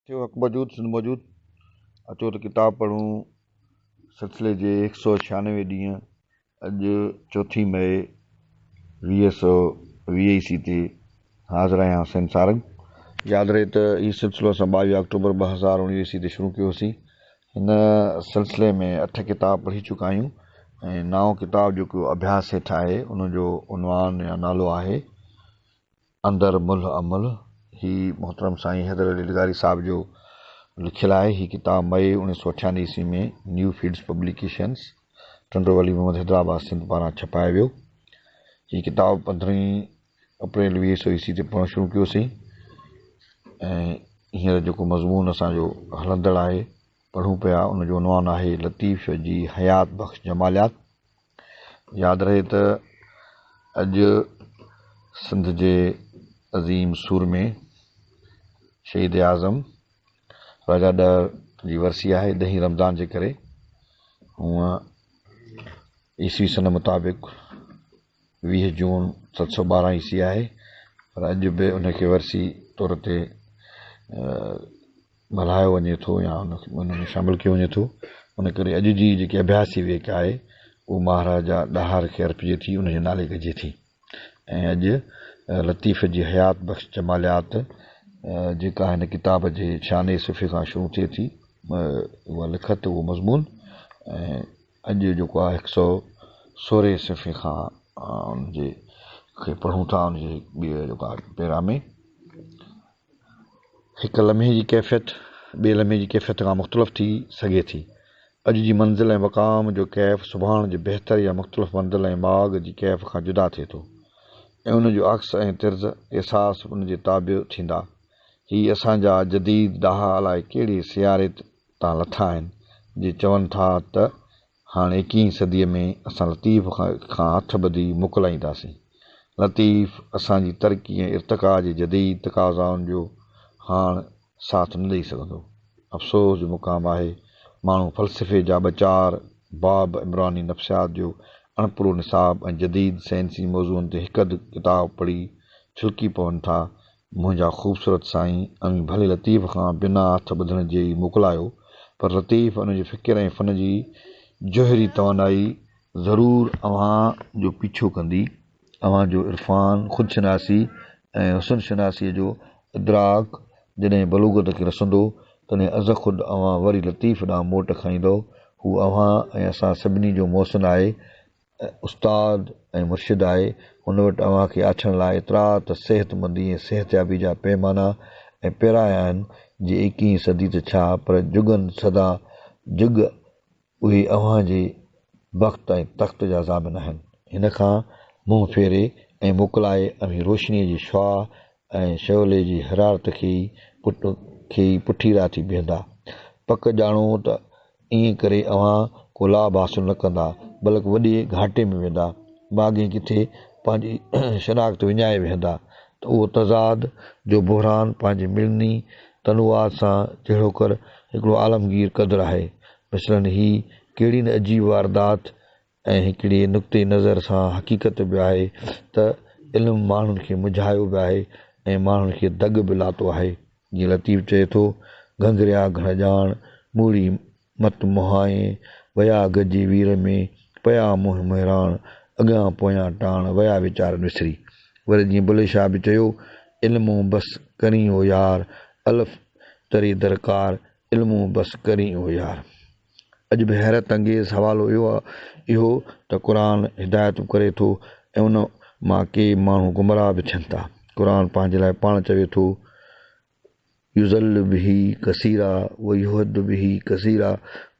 ٿيو حق موجود سنڌ موجود اچو ته ڪتاب پڙهون سلسلي جي هڪ سو 96 ڏينهن اڄ چوٿين مئي 2020 عيسوي تي حاضر آهيان حسين سارنگ. ياد رهي ته هي سلسلو اسان 22 آڪٽوبر 2019 عيسوي تي شروع ڪيو هوسين. هن سلسلي ۾ اٺ ڪتاب پڙهي چڪا آهيون ۽ نائون ڪتاب جيڪو اڀياس هيٺ آهي ان جو عنوان يا نالو آهي اندر ملهه املهه. هي محترم سائين حيدر علي لغاري صاحب جو لکيل آهي. هي ڪتاب مئي 1998 عيسوي ۾ new fields publications Tando Wali Muhammad Hyderabad Sindh پاران ڇپايو ويو. هي ڪتاب پندرهين اپريل 2000 عيسوي تي پڙهڻ شروع ڪيوسين ۽ هينئر جيڪو مضمون اسان جو هلندڙ آهي پڙهون پيا ان جو عنوان آهي لطيف جي حيات بخش جماليات. ياد رهي ته اڄ سنڌ جي عظيم سورمي شهيد اعظم راجا ڏهر جي ورسي آهي. ڏهين رمضان جي ڪري هونء عيسوي سن مطابق 20 جون 712 عيسوي آهي پر اڄ به ان کي ورسي طور تي ملهايو وڃي ٿو يا ان ۾ شامل ڪيو وڃي ٿو. ان ڪري اڄ جي جيڪي اڀياسي ويڪ آهي اهو مهاراجا ڏاهر کي ارپجي ٿي، ان جي نالي ڪجي ٿي. ۽ اڄ لطيف جي حيات بخش جماليات جيڪا هن ڪتاب جي 96 صفحي کان شروع ٿئي ٿي اها لکت اهو مضمون ۽ اڄ جيڪو آهي هڪ سو سورهين صفحي کان ان جي کي پڙهون ٿا ان جي ٻي جيڪو آهي پيرا ۾ هڪ لمحي جي ڪيفيت ٻئي لمحي جي ڪيفيت کان مختلف ٿي سگهي ٿي. اڄ جي منزل ۽ مقام جو ڪيف سڀاڻ جي بهتر يا مختلف منزل ۽ ماڳ جي ڪيف کان جدا ٿئي ٿو ۽ ان جو عڪس ۽ طرز احساس به ان جي تابع ٿيندا. هي اسان جا جديد ڏاها الائي ڪهڙي سياري تان لٿا آهن، جي چون ٿا ته هاڻ ايڪيهين صديء ۾ اسان لطيف کان هٿ ٻڌي موڪلائينداسين. لطيف اسان جي ترقي ۽ ارتقا جي جديد تقاضائن جو هاڻ ساٿ نه ڏئي سگهندو. افسوس جو مقام آهي، ماڻهو فلسفي جا ٻه چار باب، عمراني نفسيات جو اڻپورو نصاب ۽ جديد سائنسي موضوعن تي هڪ اڌ ڪتاب پڙهي ڇلڪي پون ٿا منهنجا خوبصورت سائين، اوهين ڀلي لطيف کان بنا هٿ ٻڌڻ جي ئي موڪلايو، پر لطيف ان جي فڪر ۽ فن جي جوهري توانائي ضرور اوهان جو پيڇو ڪندي. اوهان جو عرفان، خود شناسي ۽ حسن شناسيء جو ادراڪ جڏهن بلوغت کي رسندو، تڏهن ازخود اوهان وري لطيف ڏانهن موٽ کائيندؤ. هو اوهان ۽ اسان سڀني جو محسن آهي استاد ۽ مرشد آهي، هن وٽ اوهان کي آڇڻ لاء ايترا ته صحتمندي ۽ صحتيابي جا پيمانا ۽ پيرايا آهن، جي ايڪيهين صدي ته ڇا پر جڳن سدا جڳ اهي اوهان جي بخت ۽ تخت جا ضامن آهن. هن کان منهن ڦيري ۽ موڪلائي اوهين روشنيء جي شعاع ۽ شعلي جي حرارت کي ئي پٽ کي ئي پٺيرا ٿي بيهندا. پڪ ڄاڻو ته ائين ڪري اوهان ڪو لاڀ حاصل نه ڪندا، بلڪ وڏي گهاٽي ۾ ويندا. ماڳهين ڪٿي پنهنجي شناخت وڃائي ويهندا ته اهو تضاد جو بحران پنهنجي مڙني تنوعات سان جهڙوڪر هڪڙو عالمگير قدر آهي. مثلاً هي ڪهڙي نه عجيب واردات ۽ هڪڙي نقطي نظر سان حقيقت به آهي ته علم ماڻهن کي مجهايو به آهي ۽ ماڻهن کي دڳ به لاتو آهي. جيئن لطيف چئي ٿو، گهنگهريا گهڻ ڄاڻ، موڙي مت مهائين، ويا گڏجي وير ۾، پيا منهن مهراڻ، اڳيان پويان ٽاڻ، ويا ويچارن وسري. وري جيئن بلهي شاهه به چيو، علمون بس ڪرين او يار، الف تري درڪار، علمون بس ڪرين او يار. اڄ به حيرت انگيز حوالو اهو ته قرآن هدايتون ڪري ٿو ۽ ان مان ڪي ماڻهو گمراهه به ٿين ٿا. قرآن پنهنجي لاء پاڻ چوي ٿو، يضل به ڪثيرا ويهد به ڪثيرا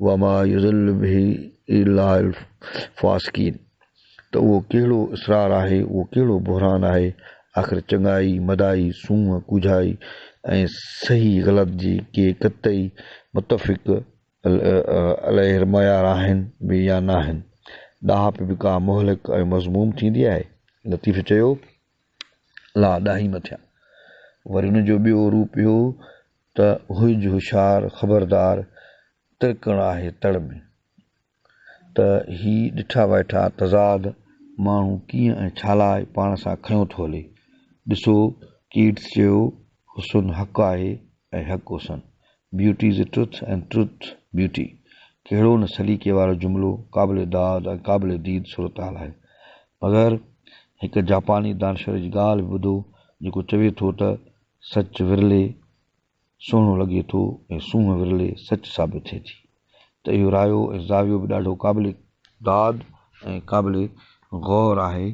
وما يضل به الا الفاسقين ته اهو ڪهڙو اسرار آهي، اهو ڪهڙو بحران آهي، آخر چڱائي، مدائي، سونهن، ڪوجهائي ۽ صحيح غلط جي ڪي قطعي متفق عليه معيار آهن به يا ناهن؟ ڏاهپ به ڪا مهلڪ ۽ مذموم ٿيندي آهي؟ لطيف چيو، لا ڏاهي نه ٿيان. وري ان جو ٻيو روپ اهو ته هج هوشيار خبردار ترڪڻ آهي تڙ ۾. ته هي ڏٺا وائٺا تضاد ماڻهو ڪيئن ۽ ڇالاء پاڻ سان کنيو ٿو هلي. ڏسو ڪيٽس چيو، حسن حق آهي ۽ حق حسن. Beauty is truth and truth beauty. ڪهڙو نه سليقي وارو جملو، قابل داد ۽ قابل ديد صورتحال آهي. مگر هڪ جاپاني دانشور جي ڳالهه به ٻڌو جيڪو چوي ٿو ته سچ ورلي سهڻو لڳي ٿو ۽ سونهن ورلي سچ ثابت ٿئي ٿي ته اهو رايو ۽ زاويو به ڏاڍو قابل داد ۽ قابل غور آهي.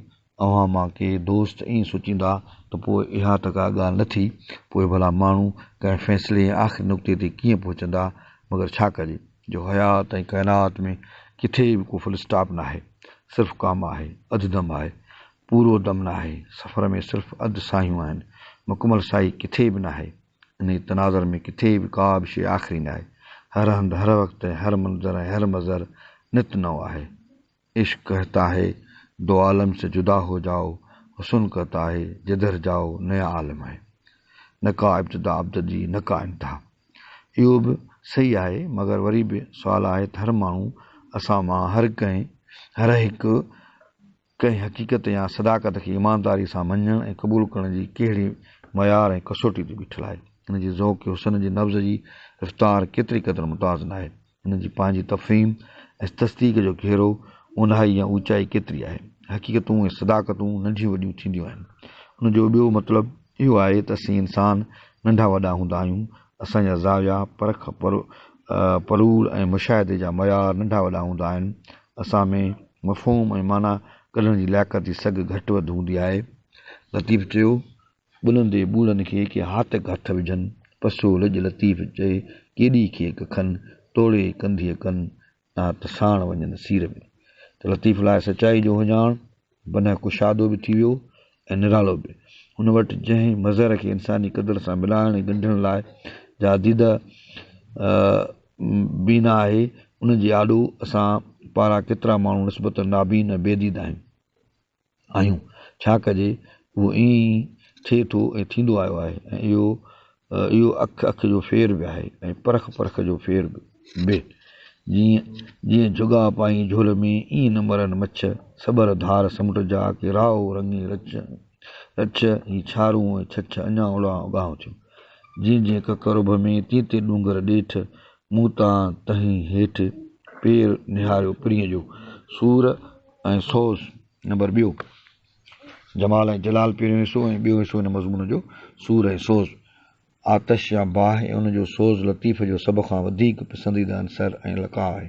اوهان مان ڪي دوست ائين سوچيندا ته پوء اها ته ڪا ڳالهه نه ٿي، پوء ڀلا ماڻهو ڪنهن فيصلي ۽ آخري نقطي تي ڪيئن پهچندا؟ مگر ڇا ڪجي جو حيات ۽ ڪائنات ۾ ڪٿي به ڪو فل اسٽاپ ناهي، صرف ڪاما آهي، اڌ دم آهي، پورو دم ناهي، سفر ۾ صرف اڌ ساهيون آهن، مڪمل ساهي ڪٿي به ناهي. انهيء تناظر ۾ ڪٿي به ڪا به شيء آخري ناهي. هر هنڌ، هر وقت ۽ هر منظر ۽ هر مظهر نت نئون آهي. عشق ڪهتا هي دو عالم سي جدا هو جائو، حسن ڪهتا هي جدهر جائو نيا عالم هي. نه ڪا ابتدا عبد جي نه ڪا انتها. اهو به صحيح آهي مگر وري به سوال آهي ته هر ماڻهو اسان مان هر ڪنهن هر هڪ ڪنهن حقيقت يا صداقت کي ايمانداري سان مڃڻ ۽ قبول ڪرڻ جي ڪهڙي معيار ۽ ڪسوٽي تي بيٺل آهي؟ هن جي ذوق حسن جي نبض جي رفتار ڪيتري قدر متوازن آهي؟ هن جي پنهنجي تفهيم ۽ تصديق جو گهيرو، اونهائي يا اوچائي ڪيتري آهي؟ حقيقتون ۽ صداقتون ننڍيون وڏيون ٿينديون آهن. ان جو ٻيو مطلب اهو آهي ته اسين انسان ننڍا وڏا هوندا آهيون، اسان جا زاويا، پرک، پروڙ ۽ مشاهدي جا معيار ننڍا وڏا هوندا آهن. اسان ۾ مفهوم ۽ معنيٰ ڪڍڻ جي لياقت جي سگهه گهٽ وڌ هوندي آهي. لطيف چيو. ٻلندي ٻوڙن کي ڪي هاتڪ هٿ وجهن، پسو لڄ لطيف چئي ڪيڏي کي ڪکن، توڙي ڪنڌيء ڪن، نا ته ساڻ وڃن سير ۾. ته لطيف لاء سچائي جو اهڃاڻ بنهه ڪشادو به ٿي ويو ۽ نرالو به. هن وٽ جنهن مظهر کي انساني قدر سان ملائڻ ۽ ڳنڍڻ لاء جا ديده بينا آهي، ان جي آڏو اسان پارا ڪيترا ماڻهو نسبتاً نابين ۽ بي ديد آهن. آهيون، ڇا ڪجي، اهو ائين ئي ٿئي ٿو ۽ ٿيندو آيو آهي ۽ اهو اهو اک اک جو ڦير به آهي ۽ پرک پرک جو ڦير به. جيئن جيئن جهڳا پائين جهول ۾، ائين نه مرن مڇ، سٻر ڌار سمنڊ جا، ڪي رائو رڱي رڇ، رڇ، هي ڇارون ۽ ڇڇ اڃا اڙان اڳاهون ٿيون. جيئن جيئن ڪڪر اڀ ۾، تيئن تيئن ڏونگر ڏيٺ، مون تان تنهين هيٺ، پير نهاريو پرينء جو. سور ۽ سوز نمبر ٻيو جمال ۽ جلال پهريون حصو ۽ ٻيو حصو هن مضمون جو سور ۽ سوز آتش يا باهه ۽ ان جو سوز لطيف جو سڀ کان وڌيڪ پسنديده عنصر ۽ لقاء آهي.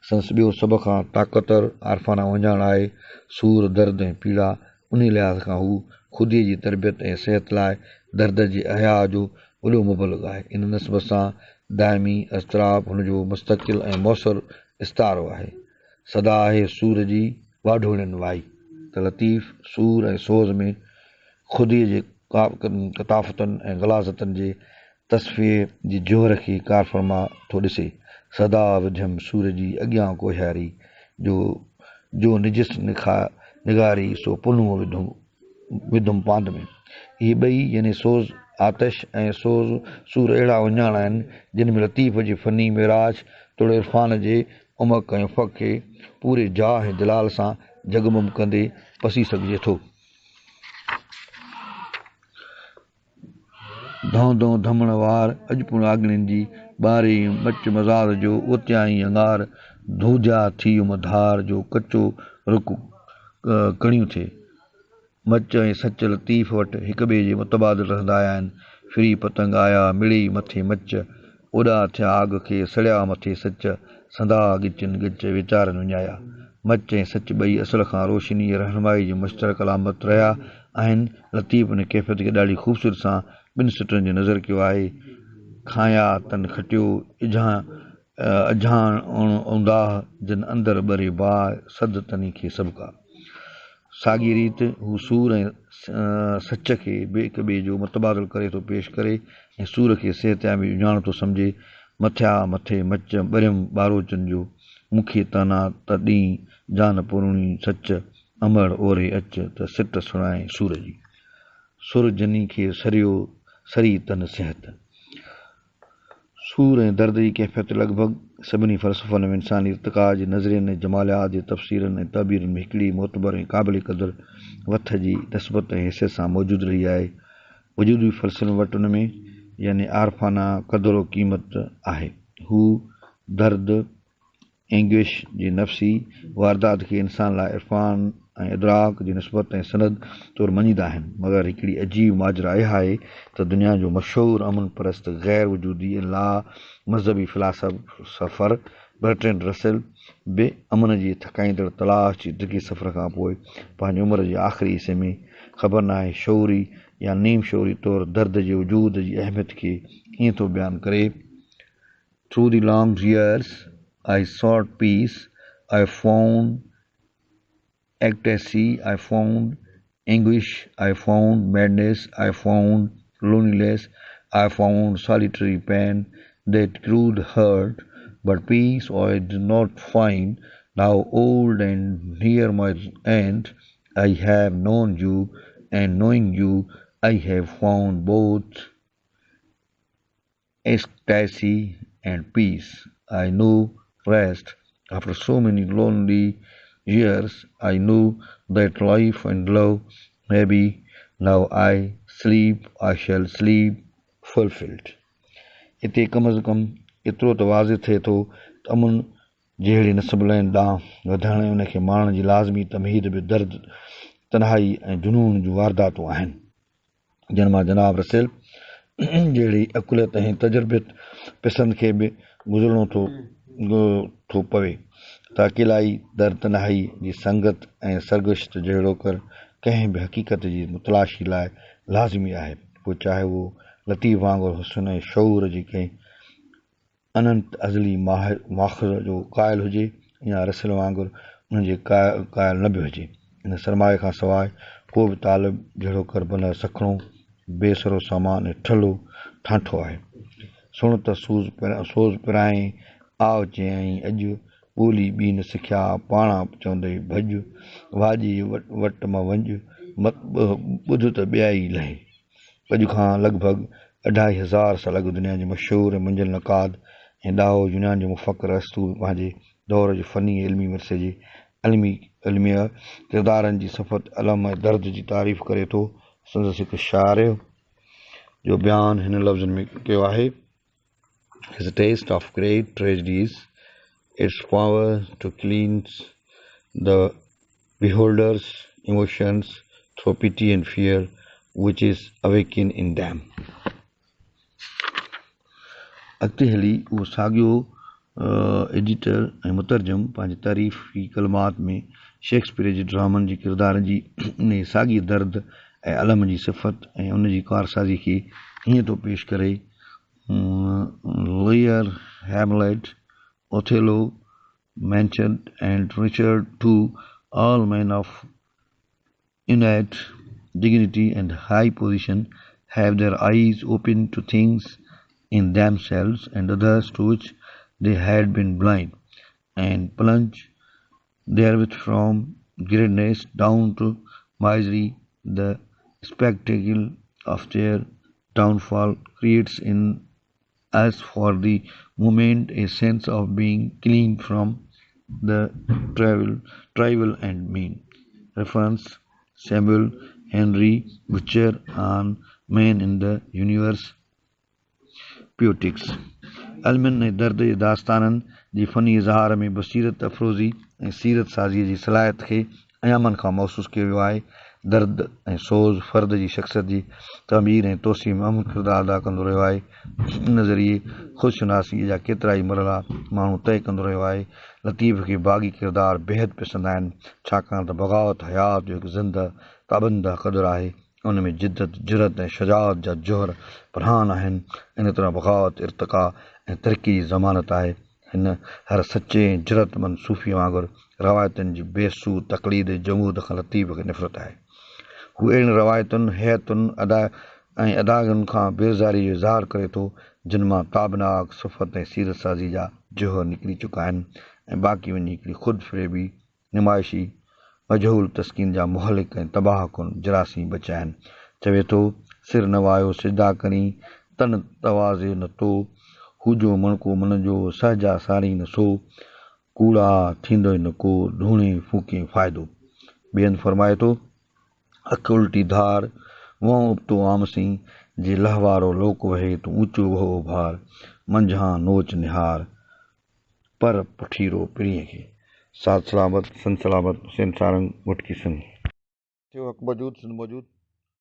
سندس ٻيو سڀ کان طاقتور عارفانه اهڃاڻ آهي سور، درد ۽ پيڙا. انهي لحاظ کان هو خوديء جي تربيت ۽ صحت لاء درد جي احياء جو وڏو مبلغ آهي. ان نسبت سان دائمي اضطراب هن جو مستقل ۽ موثر استعارو آهي. سدا آهي سور جي واڍوڙين وائي ته لطيف سور ۽ سوز ۾ خوديء جي ڪثافتن ۽ غلاظتن جي تصفيي جي جوهر کي ڪارفرما ٿو ڏسي. سدا وڌيم سور جي اڳيان ڪوهياري، جو جو نجس نگاري سو پنهون وڌم. وڌم پاند ۾. اهي ٻئي يعني سوز آتش ۽ سوز سور اهڙا اهڃاڻ آهن، جن ۾ لطيف جي فني معراج توڙي عرفان جي عمق ۽ افق کي پوري جاهه ۽ جلال سان جڳمڳ ڪندي پسي سگهجي ٿو. ڌون ڌون ڌمڻ وار، اڄ پڻ آڳڻين جي، ٻاري مچ مزار جو، اوتيائين اڱار، ڌوڌيا ٿي ام ڌار، جو ڪچو رڪ ڪڻيون ٿئي. مچ ۽ سچ لطيف وٽ هڪ ٻئي جي متبادل رهندا آيا آهن. ڦري پتنگ آيا، مڙئي مٿي مچ، اوڏا ٿيا آڳ کي، سڙيا مٿي سچ، سندا ڳچين ڳچ، ويچارن وڃايا. مچ ۽ سچ ٻئي اصل کان روشني ۽ رهنمائي جي مشترڪ علامت رهيا آهن. لطيف ان ڪيفيت کي ڏاڍي خوبصورتي سان ٻن سٽن جو نظر ڪيو آهي. کانيا تن کٽيو، اجهان اجهاڻ اڻ اونداهه، جن اندر ٻري باهه، سڌ تني کي سڀڪا. ساڳيء ريت هو سور ۽ سچ کي به هڪ ٻئي جو متبادل ڪري ٿو پيش ڪري ۽ سور کي صحتيابي اهڃاڻ ٿو سمجهي، مٿيا مٿي مچ، ٻريم ٻاروچن جو، مون کي طعنا ته ڏين، جان پروڻي سچ، امڙ اوري اچ، ته سٽ سڻائين سور جي. سر جني کي سريو، سري تن صحت. سور ۽ درد جي ڪيفيت لڳ ڀڳ سڀني فلسفن ۾ انساني ارتقاء جي نظرين ۽ جماليات جي تفسيرن ۽ تعبيرن ۾ هڪڙي معتبر ۽ قابل قدر وٿ جي نسبت ۽ حيثيت سان موجود رهي آهي. وجودي فلسفن وٽ ان ۾ يعني عارفانه قدر و قيمت آهي. هو درد، Anguish، جي نفسي واردات کي انسان لاء عرفان ۽ ادراڪ جي نسبت ۽ سند طور مڃيندا آهن. مگر هڪڙي عجيب ماجرا اها آهي ته دنيا جو مشهور امن پرست، غير وجودي ۽ لا مذهبي فلاسافر برٽرينڊ رسل به امن جي ٿڪائيندڙ تلاش جي ڊگهي سفر کان پوء پنهنجي عمر جي آخري حصي ۾ خبر ناهي شعوري يا نيم شعوري طور درد جي وجود جي اهميت کي ائين ٿو بيان ڪري، Through the long years I sought peace, I found ecstasy, I found anguish, I found madness, I found loneliness, I found solitary pain that grew the heart, but peace I did not find. Now old and near my end, I have known you, and knowing you, I have found both ecstasy and peace. I know rest. After so many lonely years, I know that life and love may be. Now I sleep, I shall sleep fulfilled. اتي ڪم از ڪم ايترو ته واضح ٿئي ٿو ته امن جهڙي نصب لين ڏانهن وڌڻ ۽ ان کي ماڻڻ جي لازمي تمهيد به درد، تنهائي ۽ جنون جون وارداتون آهن. جن مان جناب رسيل جهڙي عقليت ۽ تجربيت پسند کي به گذرڻو ٿو پوي ته اڪيلائي در تنهائي جي سنگت ۽ سرگشت جهڙوڪر ڪنهن به حقيقت جي متلاشي لاء لازمي آهي، پوء چاهي اهو لطيف وانگر حسن ۽ شعور جي ڪنهن اننت ازلي ماخذ جو قائل هجي يا رسل وانگر ان جي قائل نه به هجي. ان سرمايي کان سواء ڪو به طالب جهڙوڪر بنهه سکڻو، بي سرو سامان ۽ ٺلهو ٺانٺو آهي. سڻ ته سوز پرائين، آء چيائين اڄ، ٻولي ٻي نه سکيا، پاڻان چوندئي ڀڄ، واڄي وٽ م وڃ، ٻڌ ته ٻيائي لهي. اڄ کان لڳ ڀڳ اڍائي هزار سال اڳ دنيا جي مشهور ۽ منجهيل نقاد ۽ ڏاهو يونان جو مفڪر ارسطو به پنهنجي دور جي فني ۽ علمي ورثي جي علمي علميه ڪردارن جي صفت الم ۽ درد جي تعريف ڪري ٿو. سندس هڪ شارح جو بيان هن لفظن ۾ ڪيو آهي. His taste of great tragedies, its power to cleanse the beholder's emotions through pity and fear which is awakened in them. اڳتي هلي اهو ساڳيو ايڊيٽر ۽ مترجم پنهنجي تعريفي ڪلمات ۾ شيڪسپيئر جي ڊرامن جي ڪردارن جي انهيء ساڳئي درد ۽ الم جي صفت ۽ ان جي ڪارسازي کي ائين ٿو پيش ڪري، Lear, Hamlet, Othello, Macbeth and Richard two, all men of innate dignity and high position have their eyes opened to things in themselves and others to which they had been blind, and plunge therewith from greatness down to misery. The spectacle of their downfall creates in us for the moment a sense of being clean from the trivial and mean. Reference Samuel Henry Butcher on Man in the Universe Poetics. المين ۽ درد جي داستانن جي فني اظهار ۾ بصيرت افروزي ۽ سيرت سازيء جي صلاحيت کي ايامن کان محسوس ڪيو ويو آهي. درد ۽ سوز فرد جي شخصيت جي تعمير ۽ توسيع ۾ اهم ڪردار ادا ڪندو رهيو آهي. ان ذريعي خود شناسيء جا ڪيترائي مرحلا ماڻهو طئي ڪندو رهيو آهي. لطيف کي باغي ڪردار بيحد پسند آهن، ڇاڪاڻ ته بغاوت حيات جو هڪ زنده تابنده قدر آهي. ان ۾ جدت، جرئت ۽ شجاعت جا جوهر پنهان آهن. ان طرح بغاوت ارتقا ۽ ترقي جي ضمانت آهي. هن هر سچي ۽ جرئتمند صوفيء وانگر روايتن جي بي سود تقليد ۽ جمود کان لطيف کي نفرت آهي. هو اهڙين روايتن، هيئتن ۽ ادائگين کان بيزاريء جو اظهار ڪري ٿو، جن مان تابناڪ صفت ۽ سيرت سازيء جا جوهر نڪري چڪا آهن ۽ باقي وڃي هڪڙي خود فريبي، نمائشي، مجهول تسڪين جا مهلڪ ۽ تباهه ڪن جراثيم بچيا آهن. چوي ٿو، سر نوايو سجدا ڪرين، تن تواضع نه تو، هو جو مڻڪو من جو، سهجا سارين نه سو، ڪوڙا ٿيندئي نه ڪو، ڌوڻي ڦوڪين فائدو. ٻئي هنڌ فرمائي ٿو، اک الٽي ڌار، وهون ابتو عام سين، جي لهوارو لوڪ وهي، تون اوچو وهه اوڀار، منجهان نوچ نهار، پر پٺيرو پرينء کي. ساٿ سلامت، سنڌ سلامت، حسين سارنگ، گهوٽڪي سنڌ. ٿيو حق موجود، سنڌ موجود.